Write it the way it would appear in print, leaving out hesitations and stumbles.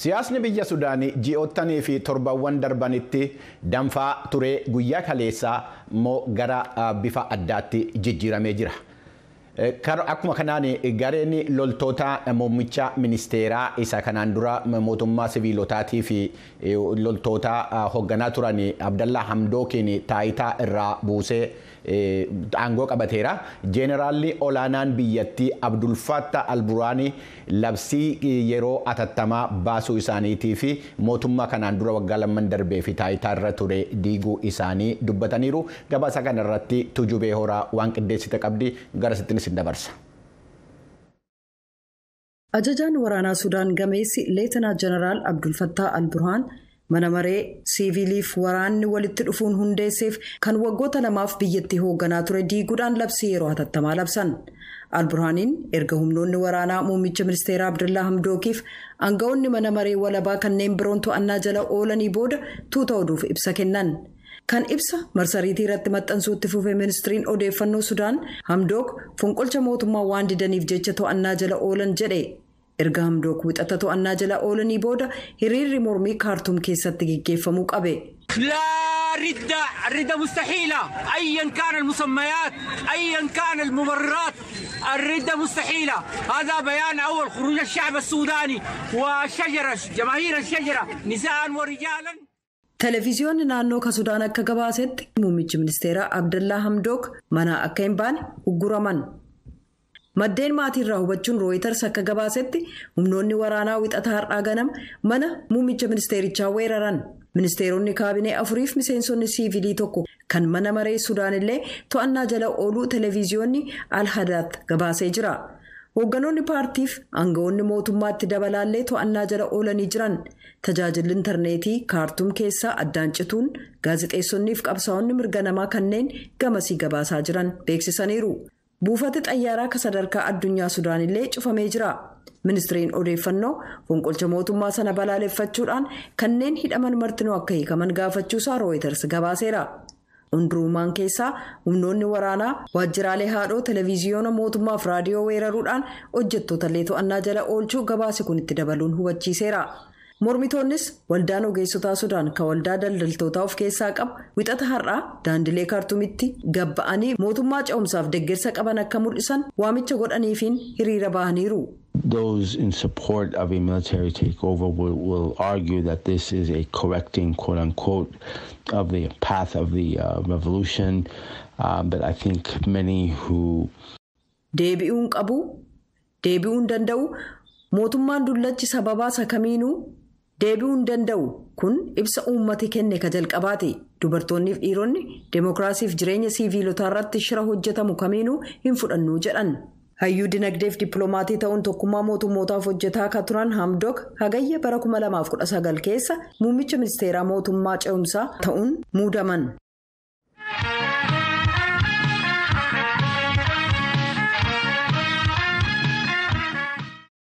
Siyaasni biyya Sudaanii ji'oottanii fi torbawwan darbanitti danfaa ture guyyaa kaleessaa immoo gara bifa addaatti jijjiiramee jira. Akkuma kanaan gareen loltoota muummicha ministeeraa isa kanaan dura mootummaa siviilotaatii fi loltoota hoogganaa turan Abdallaa Hamdookiin taayitaa irraa buusee aangoo qabateera. Jeeneraalli olaanaan biyyattii Abdul Fattah Alburaanii labsii yeroo atattamaa baasuu isaaniitii fi mootummaa kanaan dura waggaa 2 darbee fi taayitaa irra ture diiguu isaanii dubbataniiru. Gabaasa kanarratti Tujubee Horaa waan qindeessite qabdi, gara sittin isin dabarsa. Ajajaan waraanaa Sudaan gameessi Leetanaa Jeneraal Abdul Fattah Al-Burhaan mana maree siviiliif waraanni walitti dhufuun hundeesseef kan waggoota 2f biyyattii hoogganaa ture diiguudhaan labsii yeroo hatattamaa labsan. Al-Burhaaniin erga humnoonni waraanaa muummicha ministeeraa Abdullaa Hamdookiif aangawoonni mana maree walabaa kanneen biroon to'annaa jala oolanii booda tuuta oduuf ibsa kennan. Kan ibsa marsariitii irratti maxxansuutti fufe ministiriin odeeffannoo Sudaan Hamdook fonqolcha mootummaa waan didaniif jecha to'annaa jala oolan jedhe. Erga Hamdook wixata to'annaa jala oolanii booda hiriirri mormii Kaartuum keessatti geggeeffamuu qabe. لا ردة، الردة مستحيلة، أيا كان المسميات، أيا كان المبررات، الردة مستحيلة. هذا بيان أول خروج الشعب السوداني والشجرة، جماهير الشجرة، نساء ورجالا. Televiziyoonni naannoo ka Sudaan akka gabaasetti muummichi ministeeraa Abdallaa Hamdook manaa akka hin baane ugguraman. Maddeen maatiirraa hubachuun Rooyiters akka gabaasetti humnoonni waraanaa wixata har'aa ganama mana muummicha ministeerichaa weeraran. Ministeeronni kaabinee 4 fi miseensonni siivilii 1 kan mana maree Sudaan illee to'annaa jala ooluu televiziyoonni Al-Hadaat gabaasee jira. Hoogganoonni paartiif aangawoonni mootummaatti dabalaallee to'annaa jala oolanii jiran. Tajaajilli intarneetii Kaartuum keessaa addaan cituun gaazexeessonniif qabsaa'onni mirga namaa kanneen gamasii gabaasaa jiran beeksisaniiru. Buufati xayyaaraa ka sadarkaa addunyaa Sudaan illee cufamee jira. Ministiriin odeeffannoo fonqolcha mootummaa sana balaaleffachuudhaan kanneen hidhaman martinuu akka hiikaman gaafachuusaa Rooyiters gabaaseera. Hundurumaan keessaa humnoonni waraanaa waajjiraalee haadhoo televiziyoona mootummaaf raadiyoo weeraruudhaan hojjettoota illee to'annaa jala oolchuu gabaasi kun itti dabaluun hubachiiseera. Mormitoonnis waldaan ogeessotaa Sudaan kan waldaa daldaltootaa of keessaa qabu wixata har'aa daandilee Kaartuumitti gabba'anii mootummaa ce'umsaaf deeggarsa qaban akka mul'isan waamicha godhaniifiin hiriira bahaniiru. Those in support of a military takeover will argue that this is a correcting, quote unquote, of the path of the revolution. But I think many who Deebi'uun qabu, deebi'uun danda'u, mootummaan dullachi sababaa isa kamiinuu deebi'uu hin danda'u. Kun ibsa uummati kenne ka jalqabaati. Dubartoonniif dhiironni deemokiraasiif jireenya siiviilotaa irratti shira hojjetamu kamiinuu hin fudhannu jedhan. Hayyuu dinagdeef dippiloomatii ta'uun tokkummaa mootummootaaf hojjetaa akka turan Hamdok hagayya bara 2019 keessa muummicha ministeeraa mootummaa ce'umsaa ta'uun muudaman.